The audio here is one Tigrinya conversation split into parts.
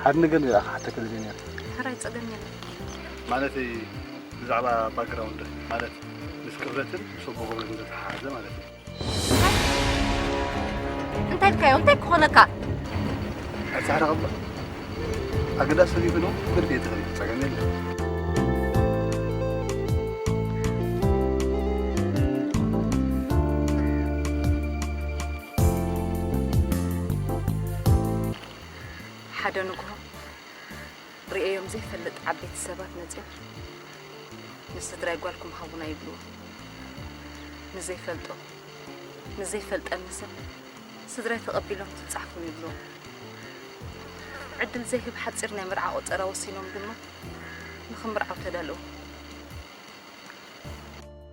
ሓደ ነገር ኢኻ ሓተከ ደልየ ነይረ። ሕራይ ጸገም የለን። ማለተይ ብዛዕባ ባክግራውንድ ማለት ምስ ክብረትን ምስ ኣቦ ክብረትን ዝተተሓሓዘ ማለት እዩ። እንታይ ኢልካዮ? እንታይ ክኾነካ? ኣይትሕረቕ እባ። ኣገዳሲ ተሪፉ ነው፣ ብርድ እየ ተኸሪፉ፣ ጸገም የለን። ሓደ ንግሆ ርእዮም ዘይፈልጥ ዓበይቲ ሰባት መጺኦም ንስድራይ ጓልኩም ሃቡና ይብልዎ። ንዘይፈልጦ ንዘይፈልጠኒ ሰብ ስድራይ ተቐቢሎም ትብጻሕኩም ይብልዎ። ዕድል ዘይህብ ሓጺር ናይ መርዓ ቆጸራ ወሲኖም ድማ ንኽምርዓው ተዳለዉ።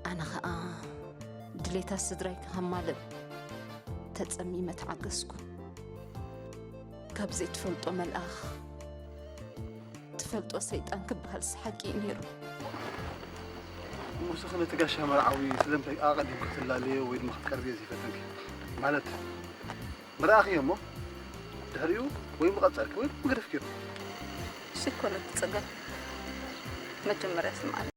ኣነ ኸኣ ድሌታት ስድራይ ከማልእ ተጸሚመ ተዓገስኩ። ካብ ዘይትፈልጦ መልኣኽ ትፈልጦ ሰይጣን ክበሃልስ ሓቂ እዩ ነይሩ። ሙስኺ ነቲ ጋሻ መርዓዊ ስለምንታይ ኣቐዲምኪ ክትላለዮ ወይ ድማ ክትቀርብዮ ዘይፈተንኪ? ማለት መርኣኽዮ እሞ ድሕሪኡ ወይ ምቐጸልኪ ወይ ምገደፍክዮ። እሱ ይኮነ እቲ ጸገም። መጀመርያ ስምዓኒ።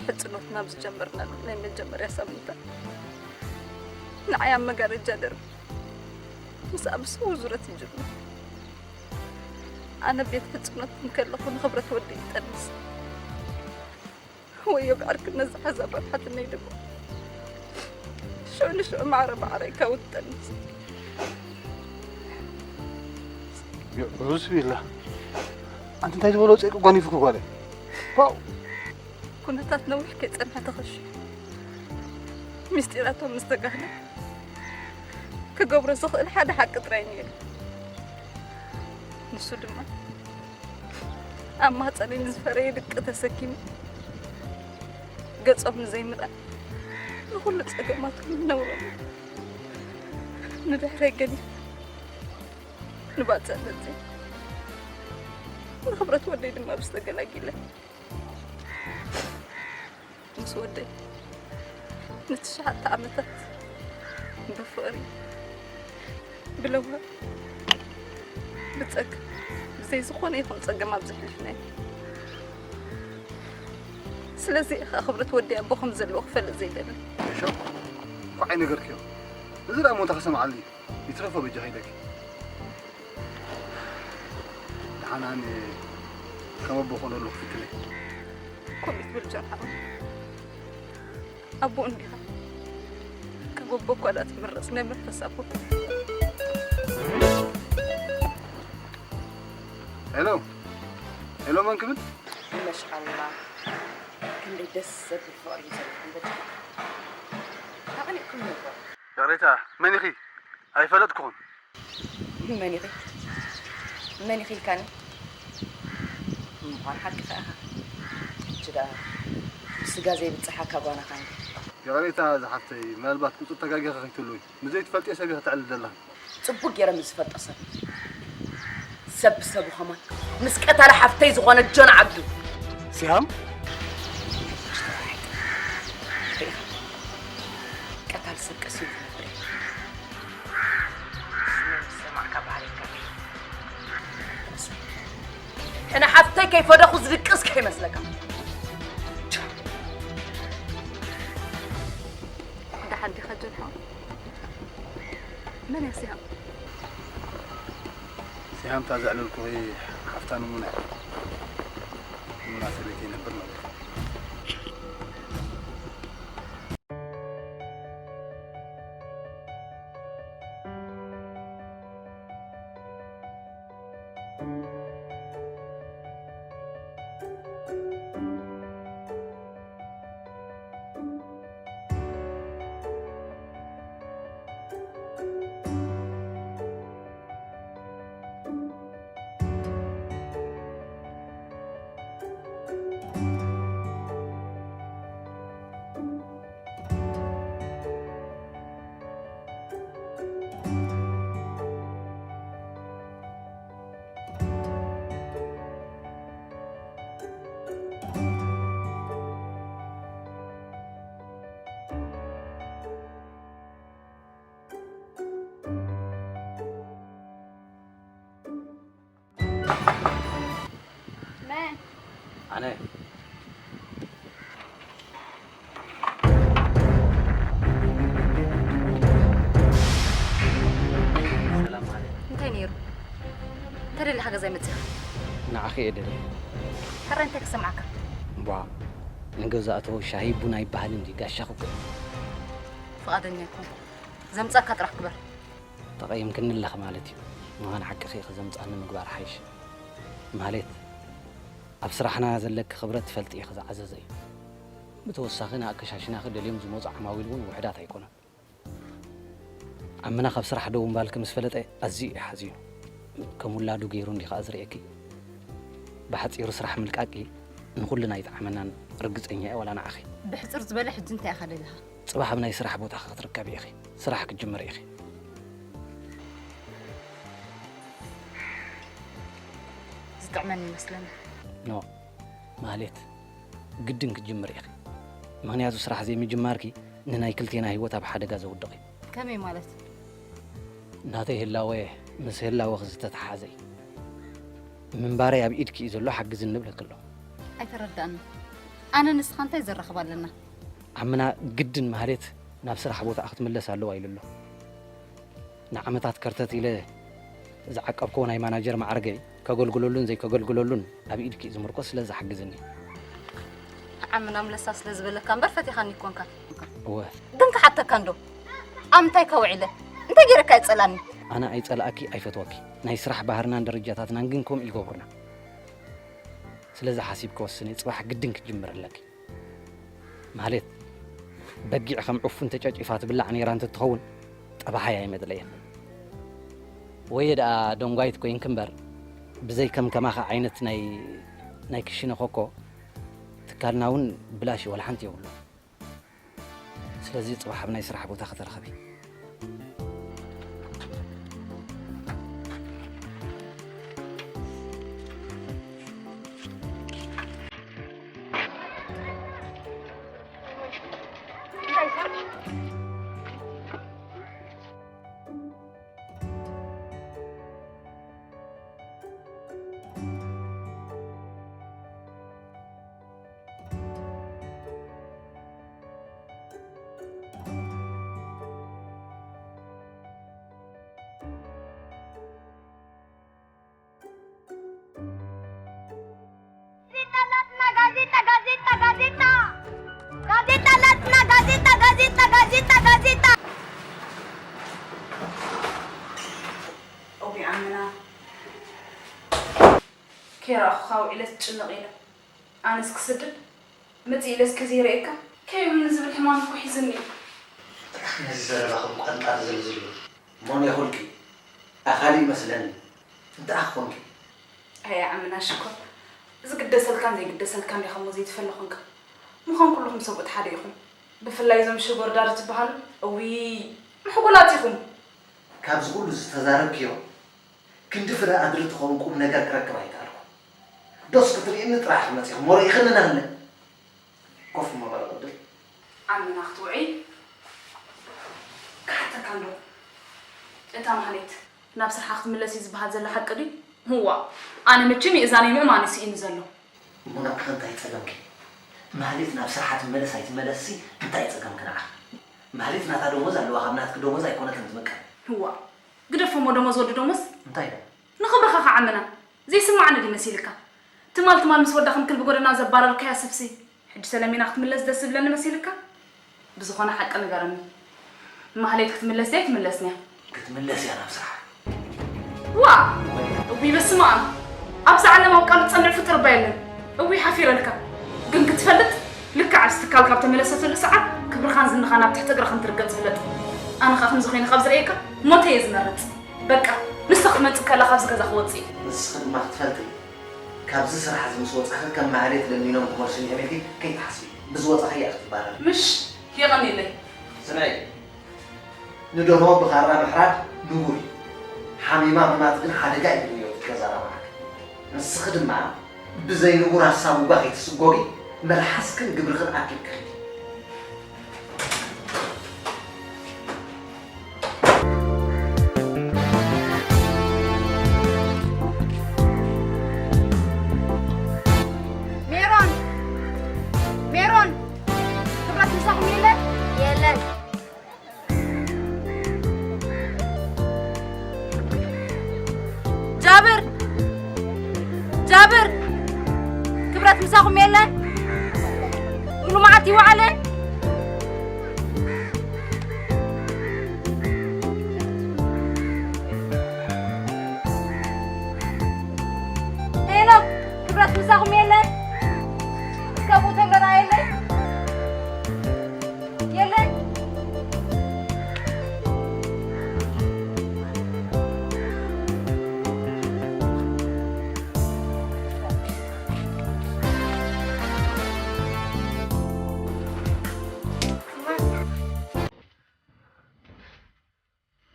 ሕጽኖትና ኣብ ዝጀመርናሉ ናይ መጀመርያ ሳምንታት ንዓይ ኣብ መጋረጃ ደርቢ ምስኣ ብስዉር ዙረት ይጅምር። ኣነ ቤት ሕጽኖት እንከለኹ ንኽብረት ወደይ ይጠንስ። ወዮ ብዕርክነት ዝሓዛ መርሓትነይ ድማ ሽዑ ንሽዑ ማዕረ ማዕረ ይካወት ይጠንስ። ዑዝ ቢላ። ኣንቲ እንታይ ዝበሎ ጸይቂ ጓኒፉ ክጓለ። ዋው! ኩነታት ነዊሕ ከይጸንሐ ተኸሺ። ምስጢራቶም ምስ ተጋህደ ክገብሮ ዝኽእል ሓደ ሓቂ ጥራይ ነይሩ። ንሱ ድማ ኣብ ማህጸነይ ንዝፈረየ ድቂ ተሰኪሙ ገጾም ንዘይምርኣይ ንኹሉ ጸገማቶም ነውሮም ንድሕረይ ገዲፈ ንባጽዕ መጺእ ንኽብረት ወደይ ድማ ብዝተገላጊለ ምስ ወደይ ንትሽዓተ ዓመታት ብፍቕሪ ብለዋ ብጸገም ብዘይ ዝኾነ ይኹን ጸገም ኣብ ዘሕሊፍናዮ። ስለዚ ኢኻ ክብረት ወደይ ኣቦ ከም ዘለዎ ክፈልጥ ዘይደሊ። እሾ፣ እኮ ዓይነገርክዮ። እዚ ደኣ ሞታ ክሰምዓሉ እዩ። ይትረፎ በጃ ከይደኪ። ደሓን ኣነ ከም ኣቦ ኮነሉ ክፍትነ። ከምኡ ትብል ጃን ሓወይ። ኣቦ እንዲኻ። ካብ ኣቦ እኳ ደኣ ትምረጽ ናይ መንፈስ ኣቦ። ሄሎ፣ ሄሎ፣ መን ክብል? መሽሓላ። ክንደይ ደስ ዘብል ፍቕሪ እዩ ዘለኩም በጃ። ኣቐኒእኩም ነበር። ይቕሬታ፣ መን ኢኺ? ኣይፈለጥኩኹን። መን ኢኺ? መን ኢኺ ኢልካኒ? ምዃን ሓቅኻ ኢኻ። ሕጂ ደኣ ብስጋ ዘይብጽሓካ ጓናኻ እንዲ። ይቕሬታ ዝሓፍተይ፣ ምናልባት ቁጽሪ ተጋጊኻ ከይትህልዊ። ንዘይትፈልጥዮ ሰብ ኢኺ ተዕልሊ ዘለኺ። ጽቡቕ ገይረ ምስ ዝፈልጦ ሰብ። ሰብ ብሰቡ ከማን። ምስ ቀታሊ ሓፍተይ ዝኾነ ጆን ዓብዱ። ሲሃም? ርኢኻ። ቀታሊ ሰብ ቀሲኑ ክነብር እዩ። ስመይ ምስ ሰማዕካ ባህሪካ። ሕነ ሓፍተይ ከይፈደኹ ዝድቅስ ከይመስለካ። ደሓን ዲኻ ጆን ሓወይ? መን እያ ሲሃም? ሲሃም እታ ዘዕለልኩኺ ሓፍታ ንሙና እያ። ንሙና ሰበይቲ ይነብር ነበር። ገዛይ መጺኻ። ንዓኺ እየ ደልየ። ሕራይ እንታይ ክሰምዓካ? ቧ፣ ንገዛእቶ ሻሂ ቡን ኣይበሃልን ድዩ? ጋሻኺ እኮ እየ። ፍቓደኛ ኣይኮንኩ። ዘምጻካ ጥራሕ ግበር። ተቐይምክኒ ኣለኺ ማለት እዩ። ምዃን ሓቅኺ ኢኺ፣ ዘምጻኒ ምግባር ሓይሽ። ማለት፣ ኣብ ስራሕና ዘለኪ ክብረት ትፈልጢ ኢኺ፣ ዝዓዘዘ እዩ። ብተወሳኺ፣ ንኣከሻሽናኺ ደልዮም ዝመጹ ዓማዊል እውን ውሑዳት ኣይኮኑን። ዓምና ካብ ስራሕ ደው ምባልኪ ምስ ፈለጠ ኣዝዩ እዩ ሓዚኑ። ከም ውላዱ ገይሩ እንዲ ከኣ ዝርእየኪ። ብሓጺሩ ስራሕ ምልቃቂ ንኹልና ኣይጠዓመናን፣ ርግጸኛ እየ ዋላ ንዓኺ። ብሕጽር ዝበለ ሕጂ እንታይ ኢኻ ደሊኻ? ጽባሕ ኣብ ናይ ስራሕ ቦታኺ ክትርከቢ ኢኺ። ስራሕ ክትጅምሪ ኢኺ። ዝጥዕመኒ ይመስለኒ። ኖ፣ ማህሌት፣ ግድን ክትጅምሪ ኢኺ። ምኽንያቱ ስራሕ ዘይምጅማርኪ ንናይ ክልቴና ህይወት ኣብ ሓደጋ ዘውድቕ እዩ። ከመይ ማለት? ናተይ ህላወ ምስ ህላወኺ ዝተተሓሓዘ እዩ። ምንባረይ ኣብ ኢድኪ እዩ ዘሎ፣ ሓግዝኒ እብለኪ ኣለኹ። ኣይተረዳእኒ። ኣነ ንስኻ እንታይ ዘራኽብ ኣለና? ዓምና ግድን ማህሌት ናብ ስራሕ ቦታኣ ክትምለስ ኣለዋ ኢሉ ኣሎ። ንዓመታት ከርተት ኢለ ዝዓቀብክዎ ናይ ማናጀር ማዕርገይ ከገልግለሉን ዘይከገልግለሉን ኣብ ኢድኪ እዩ ዝምርኮስ፣ ስለዚ ሓግዝኒ። ዓምና ምለሳ ስለ ዝበለካ እምበር ፈቲኻኒ ኣይኮንካን። እወ። ግን ክሓተካ እንዶ፣ ኣብ ምንታይ ከ ውዒለ? እንታይ ገይረካ እየ ጸላእኒ? ኣነ ኣይጸላእኪ ኣይፈትወኪ። ናይ ስራሕ ባህርናን ደረጃታትናን ግን ከምኡ ይገብሩና። ስለዚ ሓሲብኪ ወስኒ፣ ጽባሕ ግድን ክትጅምሪ ኣለኪ። ማለት፣ በጊዕ ከም ዕፉን ተጨጪፋ ትብላዕ ነይራ እንተትኸውን፣ ጠባሓይ ኣይመድለየን። ወየ ደኣ ደንጓይት ኮይንኪ እምበር፣ ብዘይ ከም ከማኻ ዓይነት ናይ፣ ናይ ክሽነ ኮኮ፣ ትካልና እውን ብላሽ እዩ፣ ወላ ሓንቲ የብሉ። ስለዚ ጽባሕ ኣብ ናይ ስራሕ ቦታ ከተረኸቢ። ጋዜጣ፣ ጋዜጣ፣ ጋዜጣ፣ ጋዜጣ። ጋዜጣ ኣላትና፣ ጋዜጣ፣ ጋዜጣ፣ ጋዜጣ፣ ጋዜጣ። ኦቢ ዓምና፣ ከይረኣኹኻ ውዒለ ትጭነቕ ኢለ። ኣነስ ክስድድ መጽእ ኢለ እስከ ዘይርእየካ ከይብሉኒ ዝብል ሕማም እኮ ሒዙኒ እዩ። ጥራሕ ነዚ ዘረባኹም ቋንጣ ተዘልዝልሉ። መን የኹልኪ? ኣኻሊ ይመስለኒ። እንታይ ኣኾንኪ? ኣየ ዓምና ሽኮር፣ ዝግደሰልካን ዘይግደሰልካን ዲኻ እሞ ዘይትፈሊ ኾንካ። ምዃን ኩልኹም ሰብኡት ሓደ ኢኹም። ብፍላይ እዞም ሽጎርዳድ ትበሃሉ፣ እውይ፣ ምሕጉላት ኢኹም። ካብዚ ኩሉ ዝተዛረብክዮ፣ ክንዲ ፍረ ኣድሪ ትኸውን ቁም ነገር ክረክብ ኣይከኣልኩ። ዶስ ክትርእይኒ ጥራሕ መጺኹም፣ ወረ ኢኽኒ ናህለ። ኮፍ እሞ በል ቅድም። ዓምና ክትውዒ ክሓተካ እንዶ። እታ ማህሌት ናብ ስርሓ ክትምለስ እዩ ዝበሃል ዘሎ ሓቂ ድዩ? ህዋ፣ ኣነ መቸም የእዛነይ ምእማን እዩ ስኢኑ ዘሎ። እሞ ንዓኺ እንታይ ጸገምኪ? ማህሌት ናብ ስርሓ ትመለስ ኣይትመለስሲ እንታይ ጸገምኪ ንዓኺ? ማህሌት ናታ ደሞዝ ኣለዋ፣ ካብ ናትኪ ደሞዝ ኣይኮነትን ትምቀል። ህዋ፣ ግደፎ እሞ ደሞዝ ወዲ ደሞዝ። እንታይ ኢለ? ንኽብርኻ ከዓምና ዘይስማዕኒ ድዩ መሲልካ? ትማል ትማል ምስ ወዳ ክንክል ብጎደና ዘባረርካያ ስብሲ፣ ሕጂ ሰለሚና ክትምለስ ደስ ዝብለኒ መሲልካ? ብዝኾነ ሓቂ ንገረኒ። ማህሌት ክትምለስ ድያ ኣይትምለስን እያ? ክትምለስ እያ ናብ ስርሓ። ዋ! እውይ በስመ ኣብ! ኣብዚ ዓለም ኣብ ቃሉ ዝጸንዕ ፍጡር እባ የለን። እውይ ሓፊረልካ። ግን ክትፈልጥ፣ ልክዕ ኣብዚ ትካል ካብ ተመለሰትሉ ሰዓት ክብርኻን ዝንኻን ኣብ ትሕቲ እግራ ከም ትርገጽ ፍለጥ። ኣነ ኸኣ ከምዚ ኮይነ ካብ ዝርእየካ ሞተ እየ ዝመርጽ። በቃ፣ ንሳ ክትመጽእ ከላ ካብዚ ገዛ ክወጽእ እየ። ንስኺ ድማ ክትፈልጢ፣ ካብዚ ስራሕ እዚ ምስ ወጻኺ ከም ማህሌት ለሚኖም ክመልሱኒ እዮም ኢልኪ ከይትሓስቢ። ብዝወጻኺ እያ ክትባረሪ። ምሽ፣ የቐንየለይ። ስምዒ፣ ንደርሆ ብኻራ ምሕራድ ንቡር እዩ። ሓሚማ ምማት ግን ሓደጋ እዩ ኢሉ እቲ ገዛ ራብዓክ። ንስኺ ድማ ብዘይ ንቡር ሃሳብ ውጋ ከይትስጎጊ፣ መልሓስክን ግብርኽን ኣኪብኪ ኺዲ። ሜሮን! ሜሮን! ክብረት ምሳኹም የለን? የለን። ጃብር! ምሳኹም የለን? ሙሉ መዓልቲ ይወዓለ? ሄኖክ፣ ክብረት ምሳኹም የለን? እስከ ብኡ ተሎ ርኣየለይ። የለን?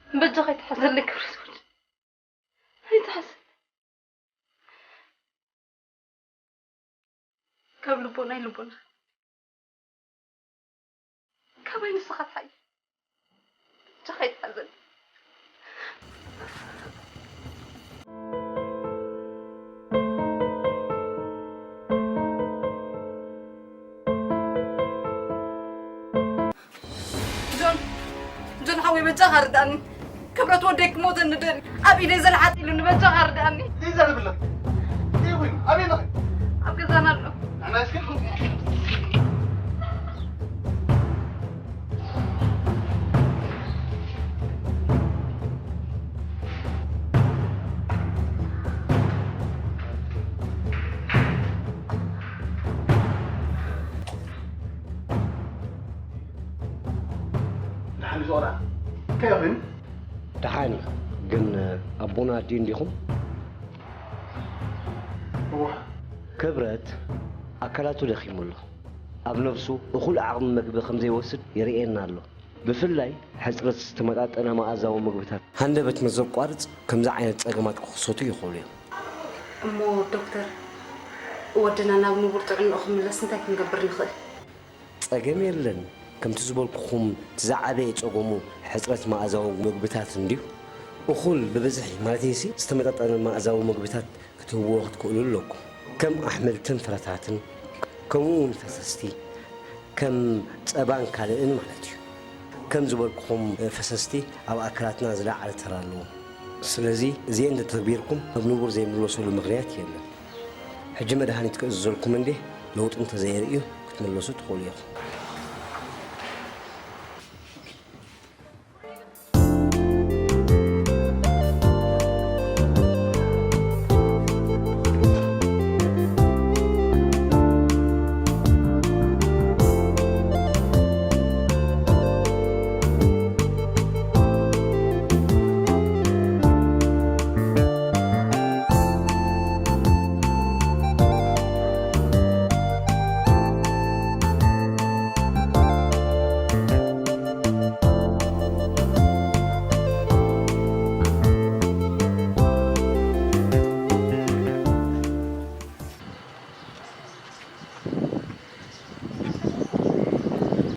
በጃኻ ኣይትሓዘለይ ክብረት ወደይ። ኣይትሓዘለይ። ካብ ልቦናይ ልቦና። ካባይ ንስኻ ትሓይሽ። በጃኻ ኣይትሓዘለይ። ጆን፣ ጆን ሓወይ በጃኻ ርዳእኒ። ክብረት ወደይ ክሞተኒ ደልዩ። ኣብ ኢደይ ዘልሓጥ ኢሉኒ በጃኻ ርዳእኒ። ይዘርብለ። ይኹን፣ ኣበይ ኣለኺ? ኣብ ገዛና ኣሎ። ንሕና እስኪ ደሓን እዩ ዞራ። ከይኽን ደሓን እዩ። ግን ኣቦና ኣዲኡ እንዲኹም? እዋ። ክብረት ኣካላቱ ደኺሙ ኣሎ። ኣብ ነብሱ እኹል ዓቕሚ መግቢ ከም ዘይወስድ የርእየና ኣሎ። ብፍላይ ሕጽረት ዝተመጣጠነ መኣዛዊ መግብታት። ሃንደበት ምስ ዘቋርጽ ከምዚ ዓይነት ጸገማት ክኽሰቱ ይኽእሉ እዮም። እሞ ዶክተር፣ ወድና ናብ ንቡር ጥዕንኡ ክምለስ እንታይ ክንገብር ንኽእል? ጸገም የለን። ከምቲ ዝበልኩኹም እቲ ዝዓበየ ጸገሙ ሕጽረት መኣዛዊ መግብታት እንድዩ። እኹል ብብዝሒ ማለተይሲ ዝተመጣጠነ መኣዛዊ መግብታት ክትህብዎ ክትክእሉ ኣለኩም። ከም ኣሕምልትን ፍረታትን፣ ከምኡ እውን ፈሰስቲ፣ ከም ጸባን ካልእን ማለት እዩ። ከም ዝበልኩኹም ፈሰስቲ ኣብ ኣካላትና ዝለዓለ ተራ ኣለዎም። ስለዚ እዚኤን እንተተግቢርኩም ኣብ ንቡር ዘይምለሰሉ ምኽንያት የለን። ሕጂ መድሃኒት ክእዝዘልኩም እንዴ ለውጢ እንተዘየርእዩ ክትምለሱ ትኽእሉ ኢኹም።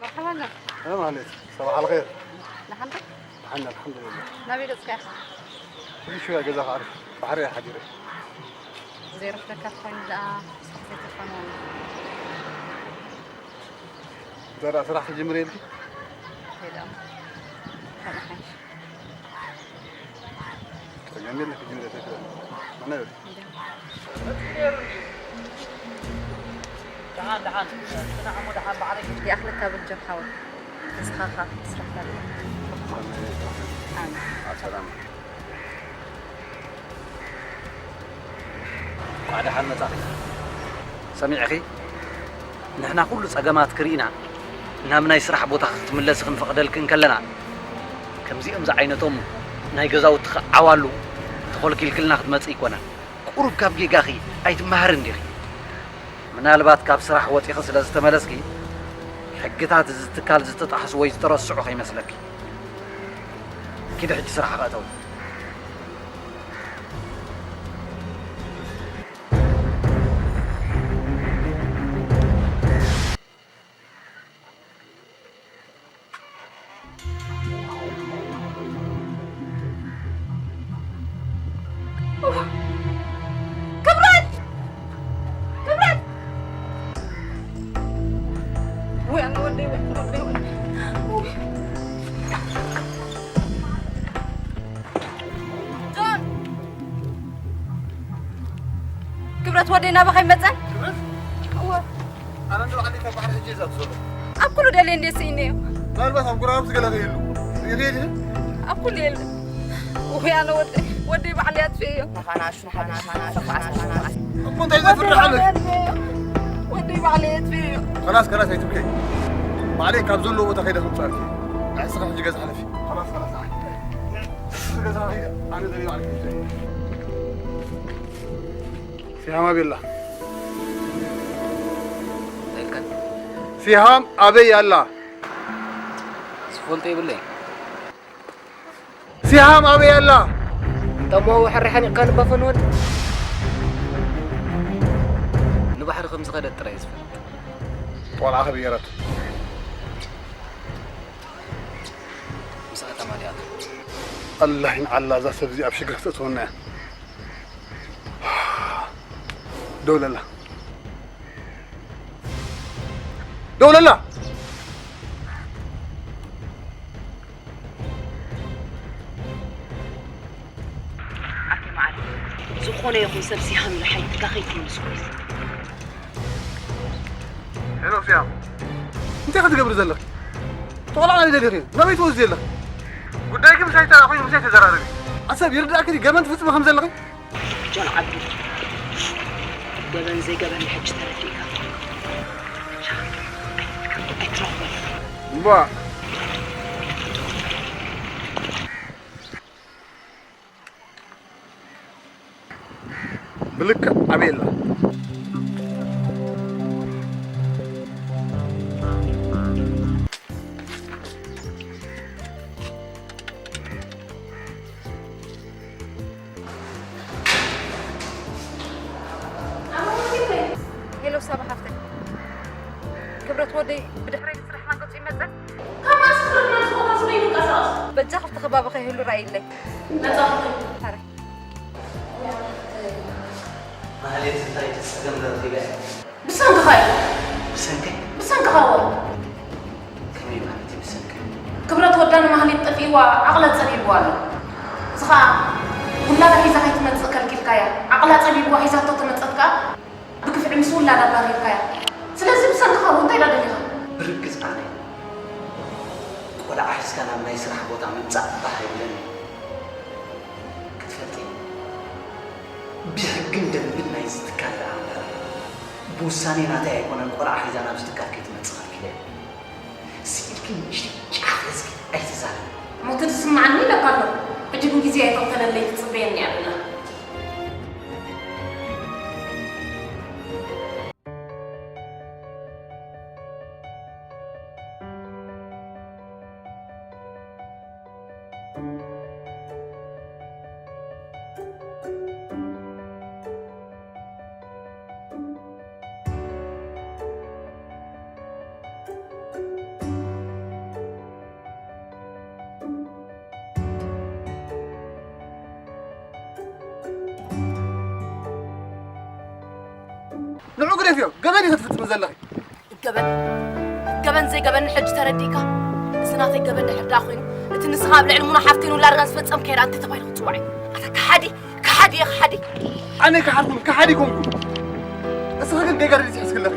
መርሓባ። ሰላም ኣሌት፣ ሰባሕ ኣልኸይር። ደሓን ዶ? ደሓን፣ ኣልሓምዱሊላህ። ናበይ ገጽካ ኢኻ? ሕጂ ሽውያ ገዛ ክዓርፍ፣ ባሕሪ እየ ሓዲረ። ዘይረፍደካ ተኾይኑ ደኣ ስራሕ ዘይተፋነወኒ። እንታይ ደኣ ስራሕ ክጅምር እየ ኢልኪ? እንታይ ደኣ? ከምኡ ሓይሽ። ጸገም የለን፣ ክጅምር እየ፣ ተይትበል። ኣነ ደሓን፣ ደሓን፣ ጽናዕ እሞ ደሓን ባዕለይ። ይኣኽለካ በል ጆን ሓወይ። ንስኻ ኸኣ ስራሕ ኣለካ። ኣሜን። ኣብ ሰላም። እንኳዕ ደሓን መጻኺ። ሰሚዕኺ? ንሕና ኩሉ ጸገማትኪ ርኢና፣ ናብ ናይ ስራሕ ቦታኺ ክትምለሲ ክንፈቕደልኪ እንከለና፣ ከምዚኦም ዝዓይነቶም ናይ ገዛውትኺ ዓዋሉ ተኾልኪልክልና ክትመጺ ኣይኮነን። ቁሩብ ካብ ጌጋኺ ኣይትመሃርን ዲኺ? ምናልባት ካብ ስራሕ ወጺኺ ስለ ዝተመለስኪ፣ ሕግታት እዚ ትካል ዝተጣሕሱ ወይ ዝተረስዑ ከይመስለኪ። ኪዲ ሕጂ ስራሕ ክእተው። ክብረት! ክብረት! ወይ ኣነ ወደይ፣ ወይ ኣነ ወደይ፣ ወይ ኣነ ወደይ። ጆን! ክብረት ወደይ ናባኻ ይመጸን? ክብረት? ካብ ባሕሪ ሕጂ እዛ ትዞሮ። ኣብ ኩሉ ደልየ እንዴ ስኢነዮ። ምናልባት ኣብ ጎረባብቲ ገለ ከይህሉ። ርኢኺ ዲኺ? ኣብ ኩሉ የለ። ውይ፣ ኣነ ወደይ፣ ወደይ ባዕለይ ኣጥፍኤዮ። እኮ እንታይ ዘፍርሕ ኣለሽ? ወደይ ባዕለይ ኣጥፍኤዮ። ከላስ፣ ከላስ፣ ኣይትብከይ። ባዕለይ ካብ ዘለዎ ቦታ ከይደ ከምፅኣልኪ። ንዕስኻ ሕጂ ገዛ ሓለፊ። ከላስ፣ ከላስ፣ ኣይ። ንዕስኺ ገዛ ከይደ፣ ኣነ ደልየ ባዕለይ ከይደ። ሲሃም ኣበይ ኣላ? ኣይከን። ሲሃም ኣበይ ኣላ? ዝፈልጦ የብለይን። ሲሃም ኣበይ ኣላ? ጠሞ ወሐሪ ሓኒቕካ ንባ ፈንወል። ንባሕሪ ከም ዝኸደት ጥራይ ዝፈልጥ። ቆልዓ ከብየረቱ። ምስኣ ተማሊኣታ። ኣላሂን ዓላ እዛ ሰብ እዚኣ ኣብ ሽግር ክተእትወና እያ። ደውለላ። ደውለላ። ኣቲ መዓል፣ ዝኾነ ይኹን ሰብ ሲሃም ኢሉ ሓይትካ ከይትምልስ ኩሉ። ሄሎ ሲያም፣ እንታይ ክትገብሪ ዘለኺ? ተቆላዕና ደሊኺ ናበይ ትወስዲ ዘለኺ? ጉዳይኪ ምሳይ ተራ ኮይኑ ምሳይ ተዘራረቢ። ኣሰብ ይርዳእኪ ድዩ ገበን ትፍጽሚ ከም ዘለኺ? ጆን ዓቢ፣ ገበን ዘይገበን ሕጂ ተረዲእካ። ኣይትረኽቦን። እምቧ። ብልክዕ ኣበይ ኣላ? ሄሎ ሳባ ሓፍተይ፣ ክብረት ወደይ ብድሕረይ ንስራሕ ናገጹ ይመጽእ። ካብ ማእስ ክብረት ናብዚ ቦታ እዚ ደይንቀሳቐስ። በጃ ክፍቲ ከባቢ ከይህሉ ራእይለይ። መጻኹ። ታረ። ማህሌት እንታይ ጸገም ረኺበ? ብሰንክኻ እዩ። ብሰንከይ? ብሰንክኻ እወ። ከመይ ማለት እዩ ብሰንከይ? ክብረት ወዳ ንማህሌት ጠፊእዋ ዓቕላ ጸቢብዋ ኣሎ። እዚ ኸኣ ውላዳ ሒዛ ከይትመጽእ ከልኪልካያ። ዓቕላ ጸቢብዋ ሒዛቶ ተመጸት ከኣ ብግፍዒ ምስ ውላዳ ኣራኺብካያ። ስለዚ ብሰንክኻ እወ እንታይ ደኣ ደሊኻ? ብርግጽ ኣነ ቆልዓ ሒዝካ ናብ ናይ ስራሕ ቦታ ምምጻእ ባህ ኣይብለኒ። ክትፈልጢ፣ ብሕግን ደንብን ናይዚ ትካል ደኣ እምበር፣ ብውሳኔ ናተይ ኣይኮነን ቆልዓ ሒዛ ናብዚ ትካል ከይትመጽእ ከልኪለያ። ስኢልኪ ንእሽተይ ጫፍ ሒዝኪ ኣይትዛረቢ። ሞት ዝስምዓኒ ኢለካ ኣለኹ። ሕጂ ግን ግዜ ኣይተቕተለለይ ትጽበየኒ እያ ብላ። ንዑ ግደፍዮ፣ ገበን ኢኺ ትፍጽሚ ዘለኺ። ገበን? ገበን ዘይገበን ሕጂ ተረዲእካ? እዚ ናተይ ገበን ድሕር ደኣ ኮይኑ፣ እቲ ንስኻ ኣብ ልዕሊ ሙና ሓፍተይን ውላድናን ዝፈጸምካዮ ደኣ እንታይ ተባሂሉ ክጽዋዕ እዩ? ኣታ ከሓዲ፣ ከሓዲ እየ፣ ከሓዲ። ኣነ ከሓድኩም፣ ከሓዲ ኮንኩ። እስኺ ግን ጌጋ ረዲት ትሕዝኪ ኣለኺ።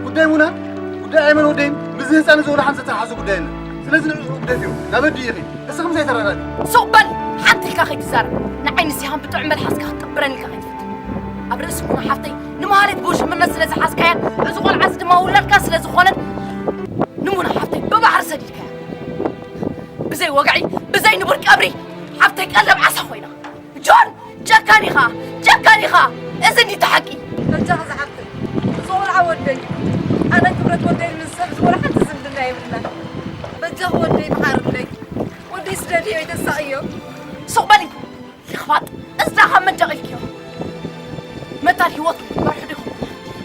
ጉዳይ ሙና፣ ጉዳይ ኣይመን ወደይን፣ ምስዚ ህጻን እዚ ወላ ሓንቲ ዝተተሓሓዘ ጉዳይ የለን። ስለዚ ንዕኡ ግደፍዮ፣ ናብ ኣዲኡ ኢኺ። እስኺ ምሳይ ተረዳድኢ። ሱቕ በል! ሓንቲ ኢልካ ከይትዛረብ። ንዓይ ንሲሃም ብጥዑም መልሓስካ ክትጥብረኒ ኢልካ ከይትፍትን። ኣብ ርእሲ ሙና ሓፍተይ ንማህሌት ብውሽምነት ስለ ዝሓዝካያ፣ እዚ ቆልዓ እዚ ድማ ውላድካ ስለ ዝኾነት፣ ንሙና ሓፍተይ ብባሕሪ ሰዲድካያ። ብዘይ ወግዒ፣ ብዘይ ንቡር ቀብሪ፣ ሓፍተይ ቀለብ ዓሳ ኮይና። ጆን፣ ጨካን ኢኻ፣ ጨካን ኢኻ። እዚ እንዲ እቲ ሓቂ። በጃኺ ዝሓፍተይ፣ እዚ ቆልዓ ወደይ። ኣነ ክብረት ወደይ ምስ ሰብ እዚ ወላ ሓንቲ ዝምድና የብልና። በጃኺ ወደይ መሓርለይ። ወደይ ስደድዮ፣ ኣይተሳቕዮ። ሱቕ በሊ። ልኽባጥ፣ እዚ ደኣ ካብ መን ጨቒልክዮ? መታን ህይወት ክትመርሑ ዲኹም?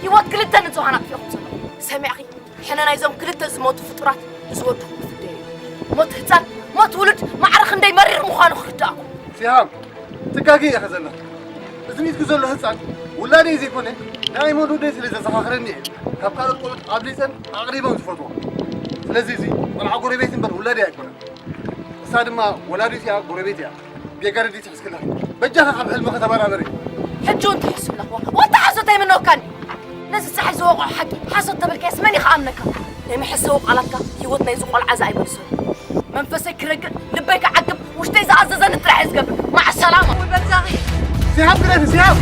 ህይወት ክልተ ንጹሃን ኣጥፊእኹም ዘለኹም። ሰሚዕኺ? ሕነ ናይዞም ክልተ ዝሞቱ ፍጡራት እዚ ወድኹም ክፍደዮ እዩ። ሞት ህጻን፣ ሞት ውሉድ ማዕረ ክንደይ መሪር ምዃኑ ክርድኣኩም። ሲሃም፣ ትጋገ ኢኻ ዘለኻ። እዚ ሚትኩ ዘሎ ህጻን ውላደይ ዘይኮነ፣ ናይ መን ወደይ ስለ ዘዘኻኽረኒ እየ። ካብ ካልኦት ቆልዑት ኣብሊጸን ኣቕሪበን ዝፈትዎ። ስለዚ እዚ ቆልዓ ጎረቤት እምበር ውላደይ ኣይኮነን። እሳ ድማ ወላዲት እያ፣ ጎረቤት እያ። ጌጋ ረዲት ትሕዝኪ ኣለኺ። በጃኻ ካብ ሕልምኺ ተበራበሪ። ሕጂ እውን ትሕሱ ኣለኽዎ። ወታ ሓሶት ኣይምነወካን። ነዚ ጸሓይ ዝወቕዖ ሓቂ ሓሶት ተበልካዮስ መን እዩ ክኣምነካ? ናይ መሐሰዊ ቃላትካ ህይወት ናይዚ ቆልዓ እዚ ኣይመልሶን። መንፈሰይ ክረግእ፣ ልበይ ክዓግብ፣ ውሽጠይ ዝኣዘዘኒ ጥራሕ እየ ዝገብር። ማዕ ሰላማ። ወይ በዛኺ። ሲሃብ ግደፊ፣ ሲሃብ!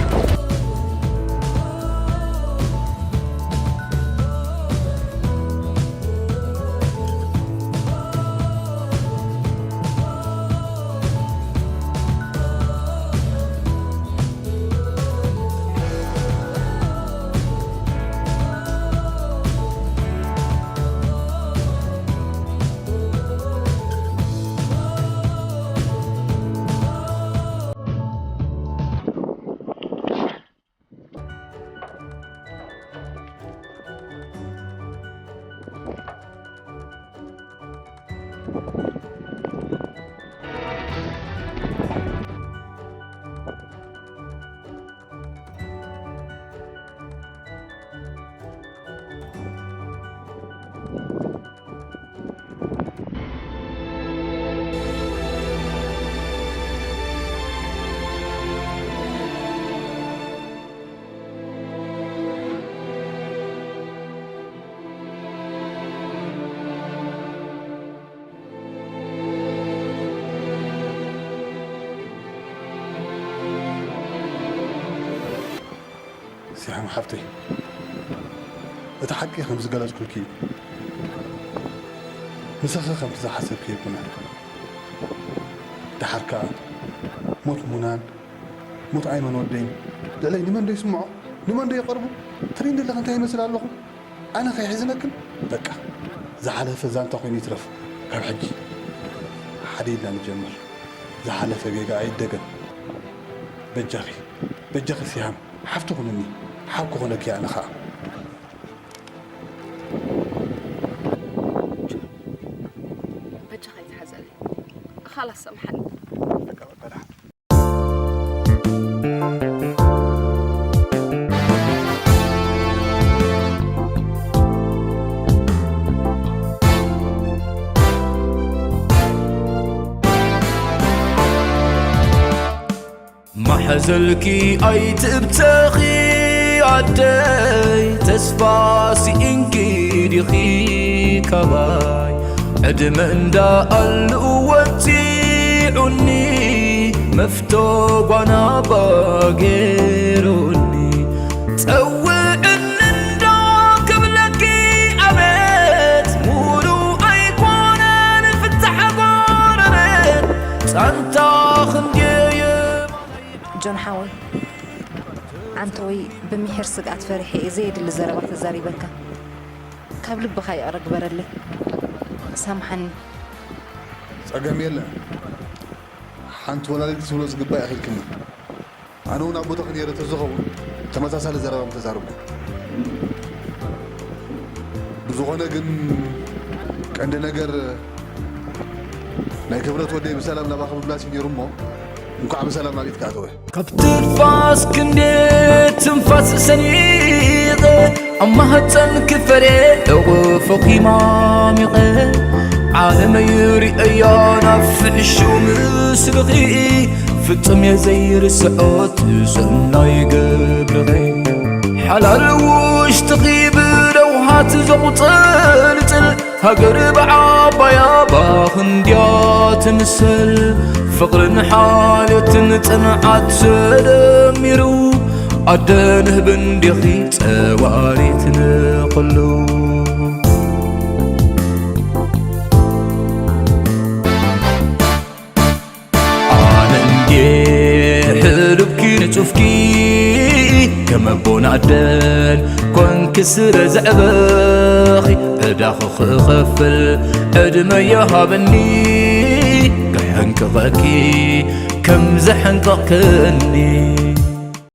ሲሃም ሓፍተይ፣ እቲ ሓቂ ከም ዝገለጽኩልኪ እዩ። ንስኺ ከምቲ ዝሓሰብኪ ኣይኮነን። ደሓር ከኣ ሞት ሙናን ሞት ኣይመን ወደይን ልዕለይ ንመን ዶ ይስምዖ? ንመን ዶ ይቐርቡ? ትሪእኒ ዘለኺ እንታይ ይመስል ኣለኹ? ኣነ ከይሕዝነክን? በቃ፣ ዝሓለፈ ዛንታ ኮይኑ ይትረፍ። ካብ ሕጂ ሓደ ኢልና ንጀምር። ዝሓለፈ ጌጋ ኣይደገም። በጃኺ፣ በጃኺ ሲሃም፣ ሓፍቲ ኩንኒ፣ ሓው ክኾነኪ ኣነ ኸኣ። በጃኻ ይትሓዘለይ። ኻላስ ሰምሓኒ። በቃ፣ በቃ፣ ደሓን። ማሕዘልኪ ኣይትብተኺ ኣደይ፣ ተስፋ ስኢንኪ ዲኺ ካባይ? ዕድመ እንዳኣሉ ወጺዑኒ፣ መፍቶ ጓና ባጌሩኒ። ጸውዕኒ እንዶ ክብለኪ ኣቤት፣ ሙሉ ኣይኮነን ፍታሕ ጎረቤት፣ ጻንታ ክንድየ ጆን ሓወይ፣ ዓንተወይ ብምሒር ስግኣት ፈሪሐ እየ ዘየድሊ ዘረባ ተዛሪበካ። ካብ ልብኻ ይቕረ ግበረለይ። ሳምሓኒ። ጸገም የለን። ሓንቲ ወላዲት ክትብሎ ዝግባእ ኢኺልክኒ። ኣነ እውን ኣብ ቦታኺ ነይረ ተዝኸውን ተመሳሳሊ ዘረባ ምተዛረብኩ። ብዝኾነ ግን ቀንዲ ነገር ናይ ክብረት ወደይ ብሰላም ናባኺ ምምላስ እዩ ነይሩ እሞ እንኳዕ ብሰላም ናብ ኢድካ ኣተወ። ካብ ትንፋስ ክንዴ ትንፋስ ሰኒቐ ኣብ ማህፀን ክፈሬ እቕፎኺ ማሚቐ ዓለመይ ርእያ ናብ ፍሕሹ ምስልኺ ፍጹም እየ ዘይርስዖ እቲ ሰናይ ግብርኺ። ሓላል ውሽጥኺ ብለውሃት ዘቑጸልጽል ሃገር ብዓባያ ባኽንድያ ትምሰል። ፍቕርን ሓልዮትን ጽንዓት ተደሚሩ ኣደ ንህቢ እንዲኺ ጸዋሪት ንኹሉ። ኣነ እንድየ ሕሉፍኪ ንጹፍኪ ከም ኣቦን ኣደን ኮንኪ ስለ ዘዕበኺ ዕዳኺ ክኸፍል ዕድመ ይሃበኒ ክሕንቅቐኪ ከም ዘሐንቀቕክኒ።